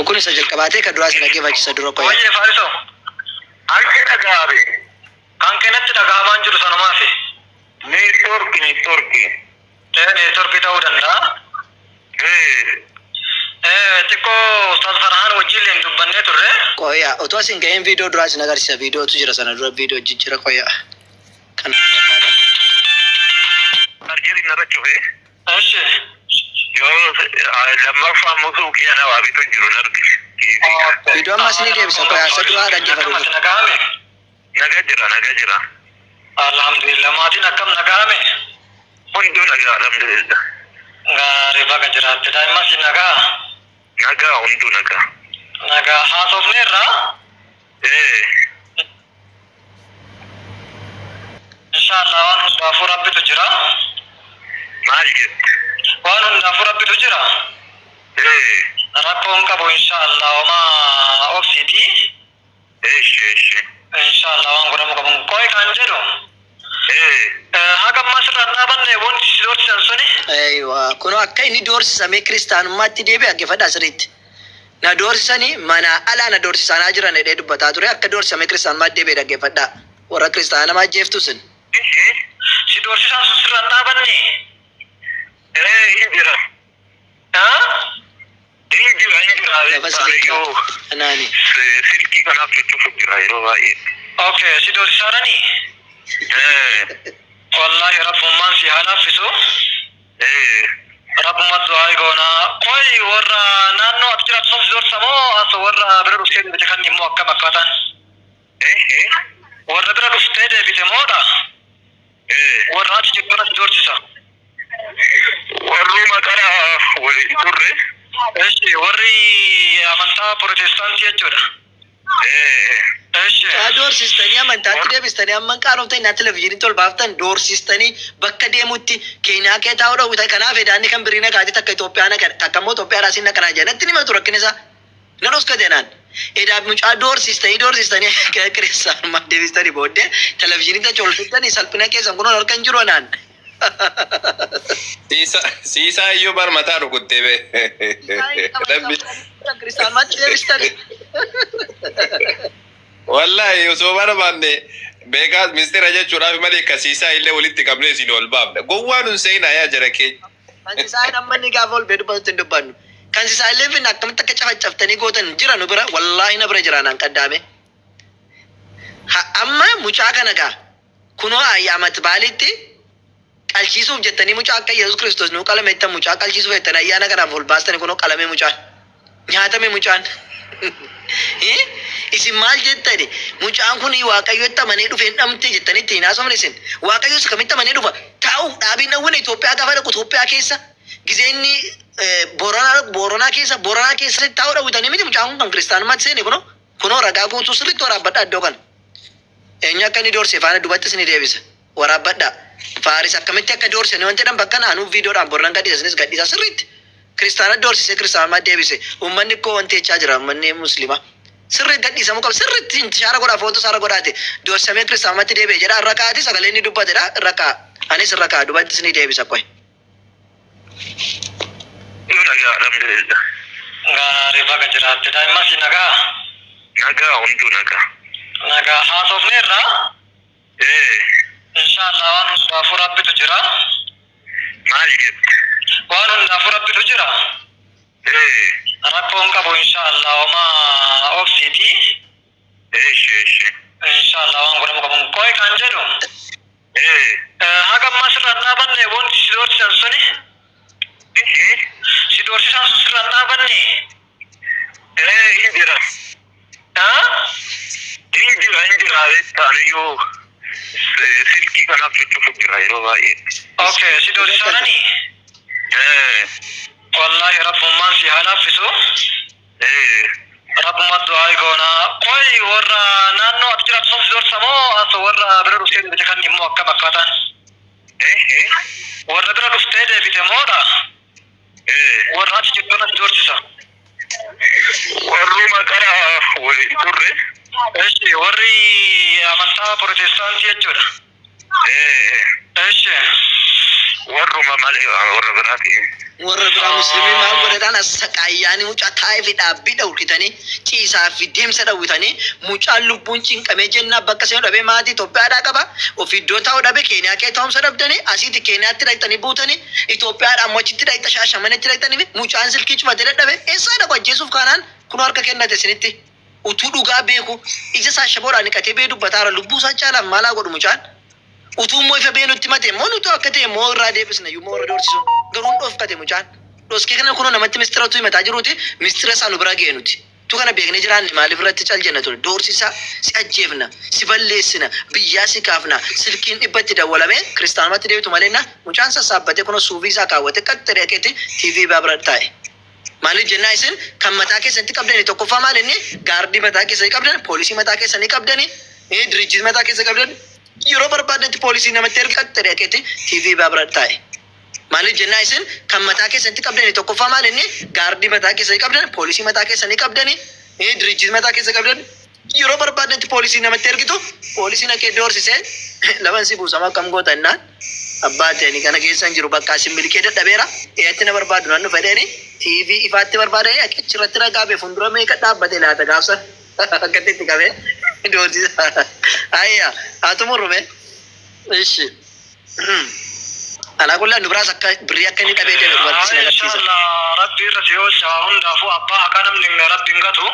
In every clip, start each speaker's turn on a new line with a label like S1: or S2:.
S1: Kun isa jalqabaatee kan duraa isin dhaggeeffachisa dura qoya.
S2: Wayyee Faarisoo.
S3: Harki dhaga'ame.
S2: Kan keenatti dhagahamaan jiru sanumaafi.
S3: Neetwoorki neetwoorki.
S2: Ee neetworkii ta'uu danda'a.
S3: Ee.
S2: Ee xiqqoo Ustaaz Farhaan wajjin illee dubbannee turre.
S1: Qoya otoo asin ga'een viidiyoo duraa isin agarsiisa. Viidiyootu jira sana dura viidiyoo jijjiira qoya. Kana barbaada.
S3: Arjeeriin narra cufee.
S2: Eshi.
S3: Yoo lammaffaa immoo suuqii ana waa bitu hin jiru nargi.
S1: Viidiyoo ammas ni deebisa qoya isa duraa dhaggeeffatu.
S2: Akkamas nagahame.
S3: Naga jira naga jira.
S2: Alhamdulillah maatiin akkam nagahame.
S3: Hunduu nagaa alhamdulillah.
S2: Gaarii baga jiraatte daa'immas nagaa.
S3: Nagaa hunduu nagaa.
S2: Nagaa haasofneerra.
S3: Ee.
S2: Inshaallah waan hundaafuu rabbitu jira.
S3: Maal jette?
S2: Waan hundaafuu rabbitu jira.
S3: Ee.
S2: Rakkoon qabu inshaallah homaa obsiiti.
S3: Eshi eshi.
S2: Inshaallah waan godhamu qabu. Qoy kan jedhu.
S3: Ee.
S2: Haga ammaa sirraa hin dhaabanne wanti si doorsisan suni.
S1: Eeywa kunoo akka inni doorsisamee kiristaanummaatti deebi'e dhaggeeffadhaa sirriitti. Na doorsisanii manaa alaa na doorsisanaa jiran jedhee dubbataa ture akka doorsisamee kiristaanummaatti deebi'e dhaggeeffadhaa. Warra kiristaana nama ajjeeftu isin.
S2: Si doorsisaan sun sirraa hin dhaabanne.
S3: Ee hin jira.
S2: Haa?
S3: Hin jira hin jira.
S1: Lafa silkii kanaani.
S3: Silkii kanaaf cufu jira yeroo baay'ee.
S2: Okay, si doorsisaaranii?
S3: Ee.
S2: Wallahi rabbummaan si haa laaffisu.
S3: Ee.
S2: Rabbummaa du'aa goonaa. Qoy warra naannoo ati jiraattu sun si doorsisa moo as warra bira dhuftee deebite kan immoo akkam akkaataan?
S3: Ee.
S2: Warra bira dhuftee deebite moodha?
S3: Ee.
S2: Warra achi jirtu kana si doorsisa?
S3: Warruma qara waliin turre.
S2: Eshi warri amantaa protestaantii jechuudha.
S3: Ee.
S2: Eshi.
S1: Mucaa doorsistanii amantaatti deebistanii amma hin qaanoftan innaa televizyiinitti ol baaftan doorsistanii bakka deemutti Keeniyaa kee taa'uu dhowwitan kanaaf edaanni kan birrii nagaati takka Itoophiyaa naqa takka immoo Itoophiyaadhaa siin naqanaa jedha natti himatu rakkina isaa nan oskate naan edaa mucaa doorsistanii doorsistanii gara kiristaanummaa deebistanii booddee televizyiinitti achi ol fiddanii salphina keessan kunoon harka hin jiru anaan.
S4: Siisaa iyyuu bar mataa rukuttee bee. Rabbi.
S1: Kiristaanummaatti deebistanii.
S4: Wallahi osoo barbaanne beekaas mistira jechuudhaaf malee ka siisaa illee walitti qabnee isin ol baafna. Gowwaa nun seenaa yaa jara keenya.
S1: Kan sisaa amma inni gaafa ol bee dubbatutti hin dubbannu. Kan sisaa illee finna akkamitti akka cafacaftanii gootan jira nu bira wallaahi na bira jira naan qaddaame. Amma mucaa kana gaa kunoo ayyaana baalitti qalchiisuuf jettanii mucaa akka Yesuus Kiristoos nuu qalame jettan mucaa qalchiisuuf jettanii ayyaana kanaaf ol baastanii kunoo qalame mucaan. Nyaatame mucaan. Isin maal jettani? Mucaan kun Waaqayyotti amanee dhufe hin dhamte jettanii ittiin haasofne isin. Waaqayyos kamitti amanee dhufa? Taa'uuf dhaabiin dhawwine Itoophiyaa gaafa dhaqu Itoophiyaa keessa gizee inni Booranaa dhaqu Booranaa keessa Booranaa keessa taa'uu dhawwitanii miti mucaan kun kan kiristaanummaatti seene kunoo kunoo ragaa guutuu sirriitti waraabbadhaa iddoo kana. Eenyu akka inni doorsise faana dubattis ni deebisa. Waraabbadhaa. Faaris akkamitti akka doorsisanii wanti jedhan bakka kana anuu viidiyoodhaan Booranaan gadhiisa isinis gadhiisaa sirriitti. Kiristaana doorsisee kiristaanummaa deebise. Uummanni koo wanti jechaa jira uummanni musliimaa. Sirriitti gadhiisamuu qaba. Sirriitti intishaara godhaa footoo isaarra godhaate doorsisamee kiristaanummaatti deebi'e jedha irra kaa'ati sagalee inni dubbatedha irra kaa'a. Anis irra kaa'a dubattis ni deebisa qoy.
S3: Hunduu nagaa alhamdulillah.
S2: Gaarii baga jiraatte daa'immas nagaa.
S3: Nagaa hunduu nagaa.
S2: Nagaa haasofneerra.
S3: Ee.
S2: Inshaallah waan hundaafuu rabbitu jira.
S3: Maal jette?
S2: Waan hundaafuu rabbitu jira.
S3: Ee.
S2: Rakkoon qabu inshaallah homaa obsiiti.
S3: Eshi eshi.
S2: Inshaallah waan godhamu qabu. Qoy kan jedhu.
S3: Ee.
S2: Haga ammaa sirraa hin dhaabanne wanti si doorsisan suni. Si doorsisaan sun sirraa hin dhaabanne.
S3: Ee hin jira.
S2: Haa?
S3: Hin jira hin jira. Taaniyyuu silkii kanaaf cufu jira yeroo baay'ee.
S2: Okay, si doorsisaaranii?
S3: Ee.
S2: Wallahi rabbummaan si haa laaffisu.
S3: Ee.
S2: Rabbummaa du'aa goonaa. Qoy warra naannoo ati jiraattu sun si doorsisa moo as warra bira dhuftee deebite kan immoo akkam akkaataan?
S3: Ee.
S2: Warra bira dhuftee deebite moodha?
S3: Ee.
S2: Warra achi jirtu kana si doorsisa?
S3: Warruma qara waliin turre.
S2: Eshi warri amantaa protestaantii jechuudha.
S3: Ee.
S2: Eshi.
S3: Warruma malee warra biraati.
S1: Warra biraa musliimii maal godhadhaan as saqaayyaanii mucaa taa'ee fi dhaabbii dhawwitanii ciisaa fi deemsa dhawwitanii mucaan lubbuun cinqamee jennaan bakka seenu dhabee maatii Itoophiyaadhaa qaba. Of iddoo taa'u dhabe Keeniyaa kee taa'umsa dhabdanii asiiti Keeniyaatti dhaqxanii buutanii Itoophiyaadhaa ammoo achitti dhaqxa Shaashamanitti dhaqxanii mucaan silkii cufatee dadhabe eessaa dhaqu ajjeesuuf kaanaan kunoo harka kennate isinitti. Utuu dhugaa beeku ija isaa shaboodhaan dhiqatee bee dubbataara lubbuu isaa caalaaf maal haa godhu mucaan? Utuu immoo ifa bee nutti himate immoo nutu akka ta'e immoo irraa deebisna iyyuu immoo warra doorsisuun. Garuu hin dhofkate mucaan. Dhoskee kana kunoo namatti mistira utuu himataa jiruuti mistira isaa nu bira ga'e nuti. Utuu kana beeknee jiraanne maaliif irratti cal jenna ture. Doorsisa si ajjeefna, si balleessina, biyyaa si kaafna, silkiin dhibba itti dawwalamee kiristaanumatti deebitu malee na mucaan sassaabbatee kunoo suufii isaa kaawwatee qaxxi dhaqeeti TV baa bira taa'e. Maaliif jennaa isin kan mataa keessanitti qabdani tokkoffaa maal inni gaardii mataa keessanii qabdan, poolisii mataa keessanii qabdani, dirijjiit mataa keessa qabdan yeroo barbaadanitti poolisii namatti erga qaxxi dhaqeeti TV baa bira taa'e. Maaliif jennaa isin kan mataa keessanitti qabdani tokkoffaa maal inni gaardii mataa keessanii qabdan, poolisii mataa keessanii qabdani, dirijjiit mataa keessa qabdan yeroo barbaadanitti poolisii namatti ergitu poolisiin akka doorsisee lafan si buusama akkam goota innaan abbaa ta'eni kana keessa hin jiru bakka isin miliqee dadhabeera eeyyatti na barbaadu nan dhufa jedheeni TV ifaatti barbaadanii achirratti ragaa bee fuuldura meeqa dhaabbate laata gaafsa akkatti itti qabee doorsisa ayya haa xumurrume ishi alaa kullaan nu biraas akka birrii akka inni dhabee deeme dubartii sin agarsiisa.
S2: Inshallah Rabbi irra si oolcha hundaafuu abbaa haqaa namni Rabbi hin gatu.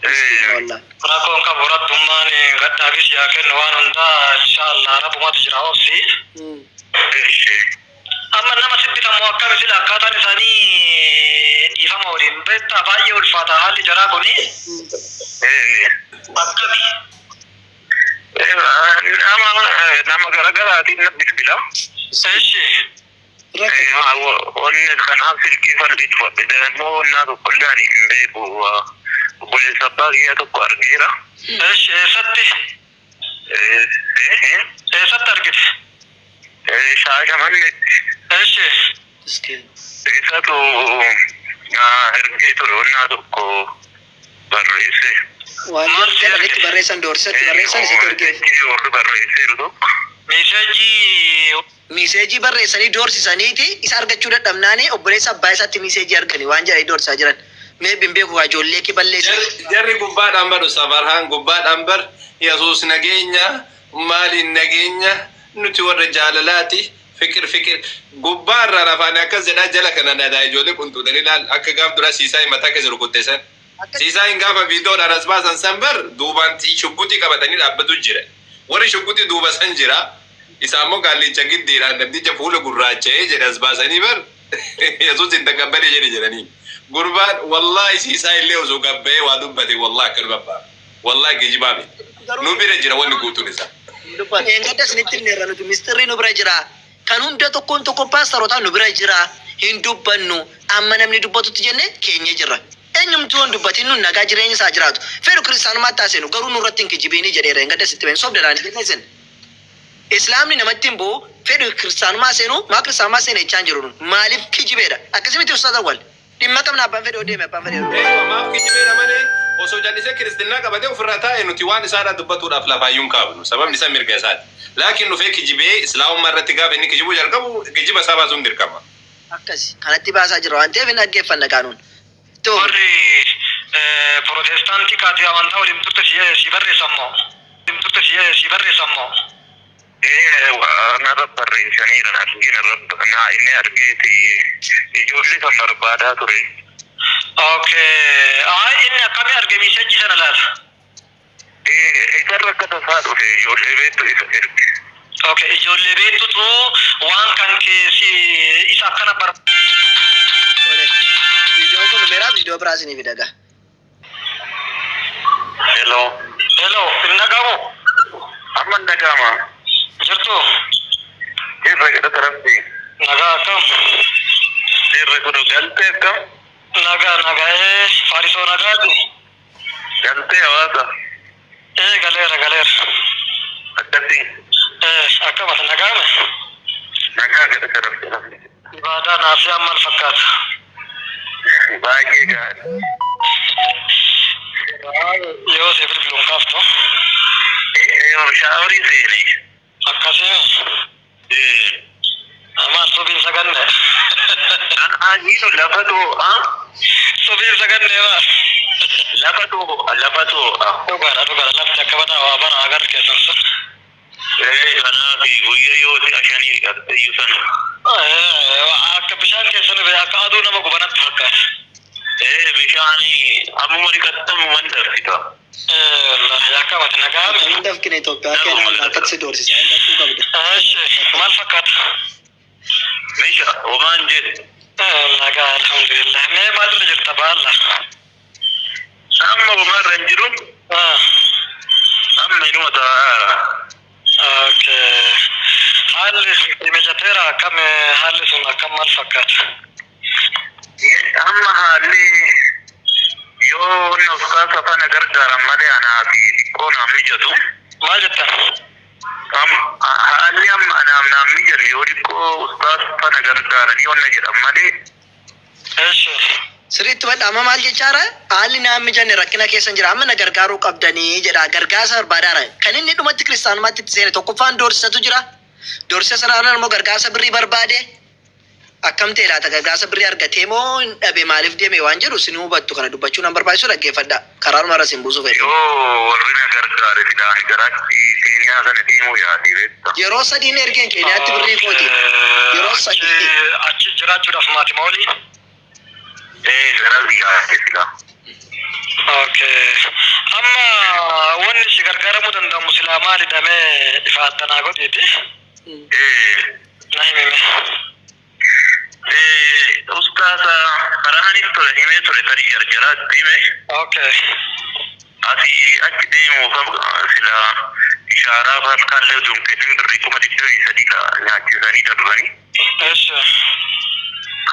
S1: Miskiina wallah.
S2: Rakkoon qabu Rabbummaan gadhaabis yaa kennu waan hundaa inshallah Rabbumatu jira obsi. Amma nama sibbitamu akkami sila akkaataan isaanii dhiifama waliin beektaa baay'ee ulfaata haalli jaraa kuni akkami.
S3: Nama nama garaagaraatiin na bilbila.
S2: Eshi.
S3: Wanni kanaaf silkii falli cufadhe immoo wannaa tokko illee ani hin beeku. Obboleessa abbaa kiyyaa tokko argeera.
S2: Eshi eessatti? Eessatti argite?
S3: Shaashamannetti.
S2: Eshi.
S3: Isatu na ergee ture wannaa tokko barreesse.
S1: Waan jedhanitti barreessan doorsisatti barreessan isitti ergeef.
S3: Warri barreesseeru tokko.
S2: Miseejii.
S1: Miseejii barreessanii doorsisaniiti isa argachuu dadhabnaani obboleessa abbaa isaatti miseejii argani waan jedhanii doorsisaa jiran. Mee bin beeku haa ijoollee kee balleessan.
S4: Jarri gubbaadhaan bar Ustaz Farhaan gubbaadhaan bar Yesuus nageenya maaliin nageenya nuti warra jaalalaati fikir fikir gubbaa irraan afaanii akkas jedhaa jala kana nadaa ijoollee qunxuutanii laal akka gaaf dura siisaa mataa keessa rukutte san. Siisaayin gaafa viidiyoodhaan as baasan san bar duubaan shugguxii qabatanii dhaabbatu jira. Warri shugguxii duuba san jira. Isaa immoo gaallicha giddiidhaan namticha fuula gurraacha'ee jedhe as baasanii bar Yesuus hin taqabbalee jedhe jedhanii. Gurbaan wallaahi siisaa illee osoo gabba'ee waa dubbate wallaahi akkanuma ba'a. Wallaahi geejjibaa miti. Nu bira jira wanni guutuun isaa.
S1: Eengadda isinitti himneerra nuti misxirri nu bira jira. Kan hunda tokkoon tokko paastarotaa nu bira jira. Hin dubbannu amma namni dubbatutti jenne keenyee jirra. Eenyumtuu hin dubbatin nun nagaa jireenya isaa jiraatu. Fedhu kiristaanummaatti haa seenu garuu nurratti hin kijibiini jedheera eengadda sitti himeen sobdadhaan hin jenne isin. Islaamni namatti hin bu'u fedhu kiristaanummaa seenu maa kiristaanummaa seene jechaa hin jiru nun maaliif kijibeedha akkasii miti ustaaz Awwal dhimma qabna abbaan fedhe yoo deeme abbaan fedhe yoo
S4: Eeyyuma maaf kijibeera malee osoo jallisee kiristinnaa qabatee ofirraa taa'e nuti waan isaadhaa dubbatuudhaaf lafaayyuu hin kaafnu. Sababni isaa mirga isaati. Laakiin dhufee kijibee islaamummaa irratti gaafa inni kijibuu jalqabu kijiba isaa baasuun dirqama.
S1: Akkasi kanatti baasaa jirra waan ta'eef hin dhaggeeffanna qaanuun. Itti fufi.
S2: Warri Pirootestaantii kaati amantaa waliin turte si barreessan moo? Turte si barreessan moo?
S3: Narra barreessaniiran argina naa inni argeeti ijoollee kan barbaadaa ture.
S2: Okay. Ay inni akkamii arge miisejii sana laata?
S3: Isarra akka tasaa dhufe ijoollee beektu isa erge.
S2: Okay, ijoollee beektutu waan kan kee si isa akkana bar.
S1: Tole. Viidiyoon kun dhumeera viidiyoo biraa isinii fida gaa.
S3: Hello.
S2: Hello, hin dhagahamu?
S3: Amma hin dhagahama.
S2: Jirtu?
S3: Jirra jedhata rabbi.
S2: Nagaa akkam?
S3: Jirra kun galtee akkam?
S2: Nagaa nagaa ee Faarisoo nagaati?
S3: Galtee hawaasa.
S2: Ee galeera galeera.
S3: Akkasii.
S2: Ee akkam ati nagaame?
S3: Nagaa jedhata rabbi.
S2: Ibaadaa naafiyaan maal fakkaata?
S3: Baay'ee gaarii.
S2: Yoo si bilbiluun kaaftu.
S3: Shaaworii seeni.
S2: Akkasii. Maal Subiin saganne.
S3: Ani lafa too'a.
S2: Subiin saganne maa.
S3: Lafa too'a lafa too'a.
S2: Dhugaadha dhugaadha lafti akka banaa waa banaa agarra keessan sun.
S3: Kanaaf guyyaa yoo si'a shanii dhiqatte iyyuu sana.
S2: Akka bishaan keessan akka aduu nama gubanatti fakkaata.
S3: Bishaan ammuma dhiqattamu man danfita.
S2: Wallaahi akka mati nagaa.
S1: Hin dafkine Itoophiyaa keenan akkatti si doorsisa hin dafkuu qabda.
S2: Maal fakkaata?
S3: Meesha homaan jedhe.
S2: Nagaa alhamdulillah. Mee maalirra jirta baalla?
S3: Amma homaarra hin jiru. Amma inuma taa'aara.
S2: Okay. Haalli sun mijateera akkam haalli sun akkam maal fakkaata?
S3: Amma haalli yoo inni of kaasa fana gargaaran malee anaa fi xiqqoo naaf mijatu.
S2: Maal jettan?
S3: Haalli amma anaaf naaf mijatu yoo xiqqoo ustaas fana gargaaranii onna jedhan malee.
S2: Eeshi.
S1: Sirriitti badha amma maal jechaara haalli naan mijanne rakkina keessa jira amma na gargaaruu qabdanii jedha gargaarsa barbaadaara kan inni dhumatti kiristaanummaatti itti seene tokkoffaan doorsisatu jira doorsisa sanaan immoo gargaarsa birrii barbaade akkam ta'e laata gargaarsa birrii argatee moo hin dhabe maaliif deeme waan jedhu isin hubattu kana dubbachuu nan barbaachisu dhaggeeffadha karaaruma irra isin buusuu fedhe.
S3: Yoo warri na gargaare filaan garaatti Keeniyaa kana deemuu yaade beekta.
S1: Yeroo sadiin ergeen Keeniyaatti birrii kooti yeroo sadii.
S2: Achi jiraachuudhaaf maatima olii?
S3: Gara biyyaa filaa.
S2: Okay. Amma wanni si gargaaramuu danda'amu silaa maalidha mee ifa addanaa godhiiti? Na himime.
S3: Ustaasa Farahaniif ture himee ture tarii jarjaraatti hime.
S2: Okay.
S3: Asii achi deemuuf sila ishaaraa faalkaallee osoo hin kennin birrii 23,000 nyaachisanii darbanii.
S2: Eeshi.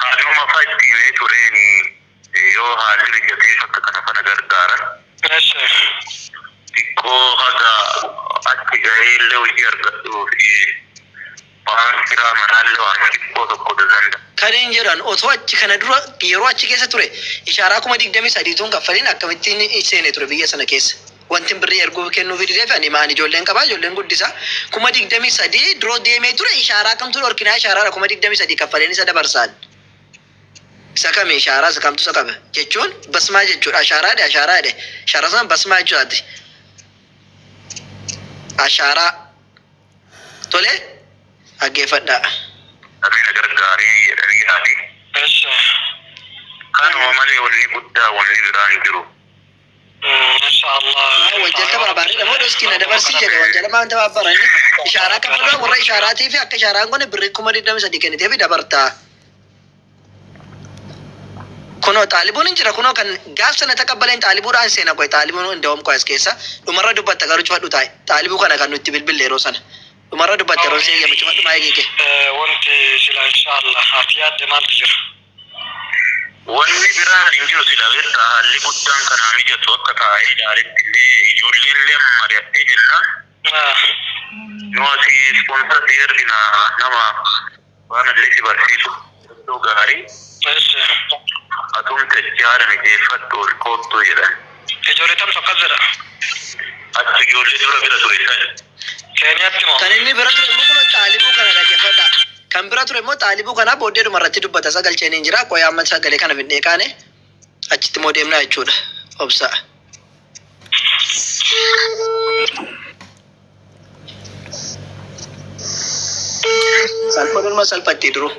S3: Haaluma fa'aa itti himee tureen yoo haalli mijatee akka kana fana gargaaran.
S2: Eeshi.
S3: Xiqqoo haga achi gahee illee hojii argadhuu fi waan firaa manaallee waan xiqqoo tokko danda'a.
S1: Kan hin jedhan otoo achi kana dura yeroo achi keessa ture ishaaraa 23,000 kaffaliin akkamittiin seene ture biyya sana keessa. Wanti birrii erguu kennuu fidideef ani maan ijoolleen qabaa ijoolleen guddisaa 23,000 duroo deemee ture ishaaraa kamtu dhorkinaa ishaaraadha 23,000 kaffaleen isa dabarsaan. Isa kami ishaaraa isa kamtu isa qaba jechuun basmaa jechuudha ashaaraadha ashaaraadha ishaaraa sana basmaa jechuudha. Ashaaraa tole dhaggeeffadhaa.
S3: Namni na gargaaree jedhanii yaade.
S2: Eeshi.
S3: Kanuma malee wanni guddaa wanni biraa hin jiru.
S2: Inshallah.
S1: Wanjal tabaabarii moo doskii na dabarsii jedhe wanjala maan tabaabaran ishaaraa kaffaluu warra ishaaraatii fi akka ishaaraan kun birrii 23,000 kennitee fi dabartaa. Kunoo xaalibuun hin jira kunoo kan gaaf sana taqabbaleen xaalibuudhaan seena qoy xaalibuun hin qoy as keessa dhumarra dubbatta garuu cufadhu taa'e xaalibuu kana kan nutti bilbille yeroo sana dhumarra dubbatta yeroo see eeyyama cufadhu maa eegee.
S2: Wanti sila inshallah ati yaadde maaltu jira?
S3: Wanni biraan hin jiru sila beektaa haalli guddaan kanaa mijatu akka taa'ee ilaaletti illee ijoolleen illee mari'attee jennaan. Nu asii ispoonsar si ergina nama waan illee si barsiisu iddoo gaarii.
S2: Eeshi.
S3: Atumte jaara mijeeffadhu ol koottuu jedhan.
S2: Ijoollee tamsu akkas jedha.
S3: Achi ijoollee dura bira ture san.
S2: Keeniyaatti moo?
S1: Kan inni bira ture immoo kunoo xaalibuu kana dhaggeeffadha. Kan bira ture immoo xaalibuu kana booddee dhumarratti dubbata sagalcheen hin jira qoy amma sagalee kana fidnee kaane achitti immoo deemnaa jechuudha. Obsa. Salphaadhuma salphatti duru.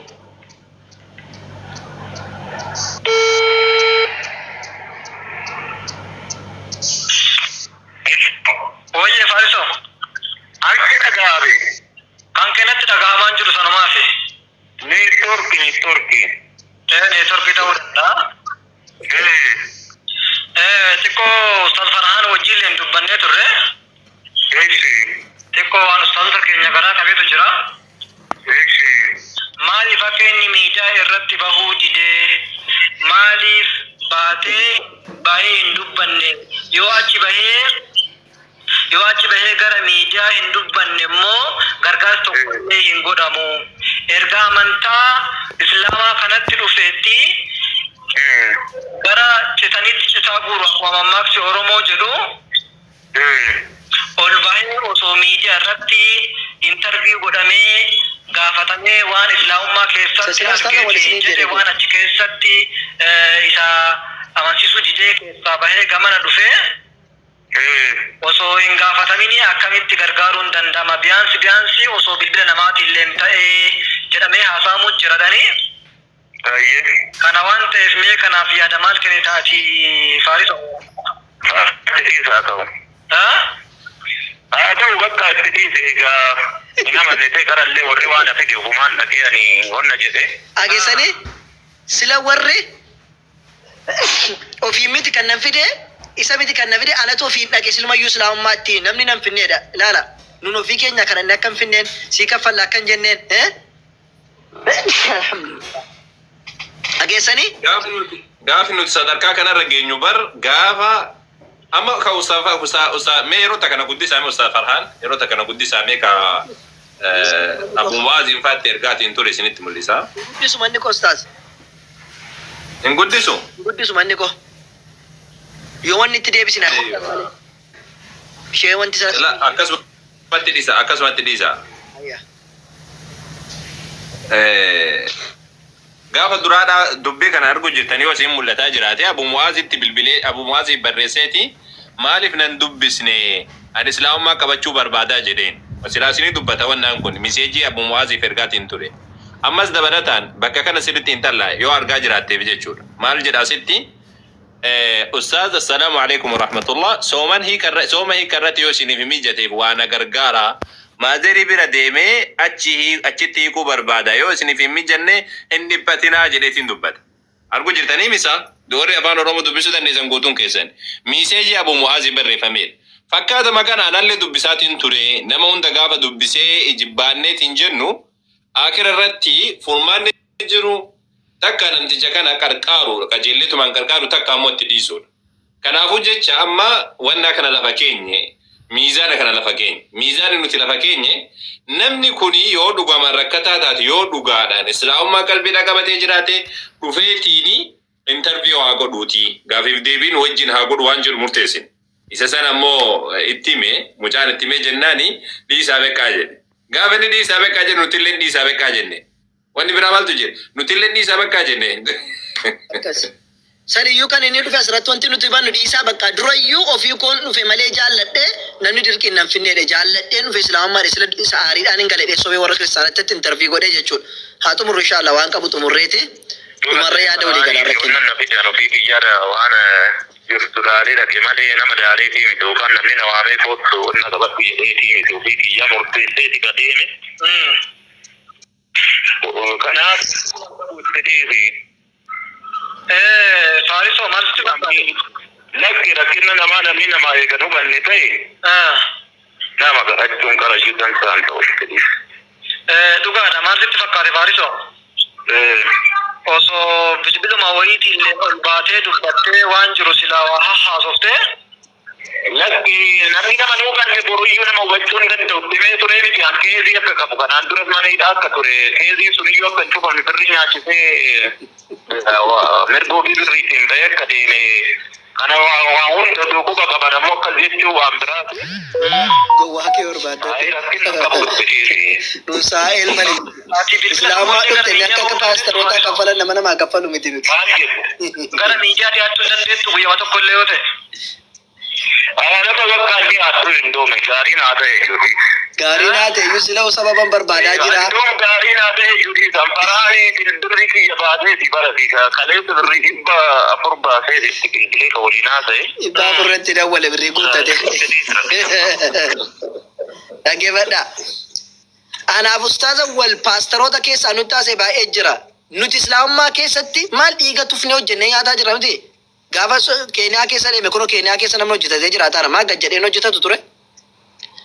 S2: Wayyee Faariso.
S3: Achi dhaga'ame.
S2: Kan keenyatti dhaga'amaan jiru sanumaafi.
S3: Neetwoorki neetwoorki.
S2: Neetwoorkii ta'uu danda'a. Xiqqoo Ustaaz Farhaan wajjin dubbannee turre.
S3: Eeshi.
S2: Xiqqoo waan ustaazota keenya garaa qabeetu jira.
S3: Eeshi.
S2: Maaliif akka inni miidiyaa irratti bahuu didee? Maaliif baatee bahee hin dubbanne? Yoo achi bahee gara miidiyaa hin dubbanne immoo gargaarsi tokko illee hin godhamu. Erga amantaa Islaamaa kanatti dhufeetti gara citanitti citaa guuru akkuma mammaaksi Oromoo jedhu ol bahee osoo miidiyaa irratti Interview godhamee gaafatamee waan islaamummaa keessatti
S1: Sila ustaaza wal
S2: argee
S1: isiniin
S2: jedhe
S1: jedhe kun.
S2: waan achi keessatti isa amansiisuu didee keessaa bahee gamana dhufee osoo hin gaafatamini akkamitti gargaaruun danda'ama, biyaansi biyaansi osoo bilbila namaatiin ta'ee jedhamee haasa'amuu jiradhanii. Kana waan ta'eef mee kanaaf yaada maal kennita ati, Faariso?
S3: Itti dhiisa, haa ta'u. Haa ta'u, bakka itti dhiise egaa hin amanne ta'e qarallee warri waan hafe ofumaan dhaqee ani wanna jedhe.
S1: Dhageessanii, sila warri ofii miti kan nan fide, isa miti kan na fide, anatu ofiin dhaqe. Silumayyuu islaamummaatti namni nan finneedha. Ilaala, nun ofii keenya kan inni akka hin finneen sii kaffalla akka hin jenneen, eh? Alhamdulillah. Dhageessanii.
S4: Gaafi nuti sadarkaa kanarra geenyu bar gaafa amma ka ustaafa usta usta mee yeroo takka na guddisaa, mee Ustaaz Farhaan yeroo takka na guddisaa, mee ka Abu Mu'aaziin faatti ergaatiin ture isinitti mul'isa.
S1: Guddisu manni koo, ustaaz.
S4: Hin guddisu?
S1: Guddisu manni koo. Yoo wanni itti deebisina ishee wanti sana.
S4: La, akkasumatti dhiisa, akkasumatti dhiisa.
S1: Ayya.
S4: Gaafa duraadhaa dubbii kana arguu jirtanii yoo isin mul'ataa jiraate, Abu Mu'aazitti bilbilee Abu Mu'aaziif barreesseeti, "Maaliif nan dubbisne? Ani islaamummaa qabachuu barbaadaa," jedheen. Silaa isinii dubbata wannaan kun message Abu Mu'aaziif ergaatiin ture. Ammas dabalataan bakka kana sirriitti hin tallaa yoo argaa jiraatteef jechuudha. Maal jedha asitti? Ustaaz, assalaamu alaikum warahmatullah. Sooman hiikarra, sooma hiikarratti yoo isiniif mijateef waa na gargaara. Maazerii bira deemee achi achitti hiikuu barbaada. Yoo isiniif hin mijanne hin dhiphatinaa jedheetiin dubbata. Arguu jirtanii misa? Warri afaan Oromoo dubbisuu dandeessan guutuun keessan. Message Abu Mu'aazii barreeffameera. Fakkaatama kana anallee dubbisaatiin ture. Nama hunda gaafa dubbisee ijibbaanneetiin jennu, akira irratti furmaanni jiru takka namticha kana qarqaaru, qajeelleetumaan qarqaaru, takka ammoo itti dhiisuudha. Kanaafuu jecha amma wannaa kana lafa keenye, miizaana kana lafa keenye, miizaanni nuti lafa keenye, namni kuni yoo dhugamaan rakkataa taate, yoo dhugaadhaan islaamummaa qalbiidhaa qabatee jiraate, dhufeetiini interview haa godhuuti, gaafiif deebiin wajjin haa godhu waan jedhu murteessine. Isa sana ammoo itti hime, mucaan itti himee jennaani dhiisaa beekaa jedhe. Gaafa inni dhiisaa beekaa jedhu, nuti illee dhiisaa beekaa jenne. Wanni biraa maaltu jira? Nuti illee dhiisaa beekaa jenne.
S1: Akkas. Saniyyuu kan inni dhufe asirratti wanti nuti hubannu, dhiisaa bakka durayyuu ofii koon dhufe malee jaalladhee namni dirqiin nan finneedhe, jaalladheen dhufe islaamummaadha, sila isa aariidhaan hin galedhee sobee warra kiristaanatti interview godhee jechuudha. Haa xumurru, inshaAllah, waan qabu xumurreeti dhumarra yaada walii galaa irra kenna.
S3: Wannan na fide ofii kiyyaadha, waan jirtu laalee dhaqe malee nama laaleetii miti, yookaan namni na waamee kootu wanna qabadhu jedheetii miti, ofii kiyyaa murteesseeti ka deeme. Kanaaf itti dhiisi.
S2: Faarisoo, maal sitti fakkaate?
S3: Lakki, rakkina namaa namni namaa eegan hubanne ta'e nama kadhachuun qarayyuu dansaan ta'u, itti dhiisi.
S2: Dhugaadha, maal sitti fakkaate, Faarisoo? Osoo bilbiluma wayiitiin ol baatee dubbattee waan jiru silaa waa hahaasoftee.
S3: Lakki, namni nama nuu kanne boruyyuu nama hubachuu hin danda'u. Dhimee turee miti an case akka qabu, kanaan duras mana hidhaa akka ture, case suniyyuu akka hin cufamne birrii nyaachisee mirga ofii birriitiin bahee akka deeme kana waa hunda duukuba qaban ammoo akkas jechuu waan biraati.
S1: Gowwaa kee barbaadda.
S3: Baay'ee rakkina qabu, itti dhiisi.
S1: Nun saa'el malee.
S2: Ati bilbila
S1: Islaamaa
S2: namoonni gara
S1: dhufte inni akka
S2: miidiyaa
S1: akka
S2: bahuu
S1: paastaroota
S2: dandeessu?
S1: kaffalan nama namaa kaffalu miti nuti.
S3: Maal jedhu?
S2: Gara miidiyaa dhiyaachuu hin dandeessu guyyaa tokko illee yoo ta'e?
S3: Lafa bakka dhiyaattu hin doome, gaariin haa ta'e jiru.
S1: Gaarii naa ta'e iyyuu sila sababan barbaadaa jira.
S3: Iddoon gaarii naa ta'e jiru sanfaraanii birrii kiyya baasee si bara si kaleessa birrii 400 baasee itti bilbilee ka waliin haasa'e.
S1: 400 irratti dawwale birrii guuttate. Dhaggeeffadhaa. Anaaf ustaaza wal paastaroota keessaa nutti haasa'e baay'ee jira. Nuti islaamummaa keessatti maal dhiiga tufnee hojjennee nyaataa jira miti. Gaafa Keeniyaa keessa deeme, kunoo Keeniyaa keessa namni hojjetatee jiraataara. Maa gad jedheen hojjetatu ture?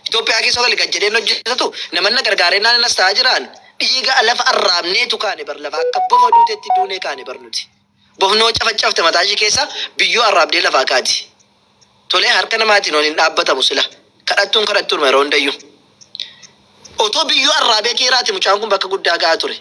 S1: Itoophiyaa keessa wal gad jedheen hojjetatu, namanna gargaaree naan as ta'aa jiraan. Dhiiga lafa arraabneetu kaane bar, lafa akka bofa duuteetti duunee kaane bar nuti. Bofnoo cafaccafte mataa ishee keessa biyyoo arraabdee lafaa kaati. Tolee, harka namaatiin ol hin dhaabbatamu sila. Kadhattuun kadhattuun yeroo hundayyuu. Otoo biyyoo arraabee keeraati mucaan kun bakka guddaa ga'aa ture.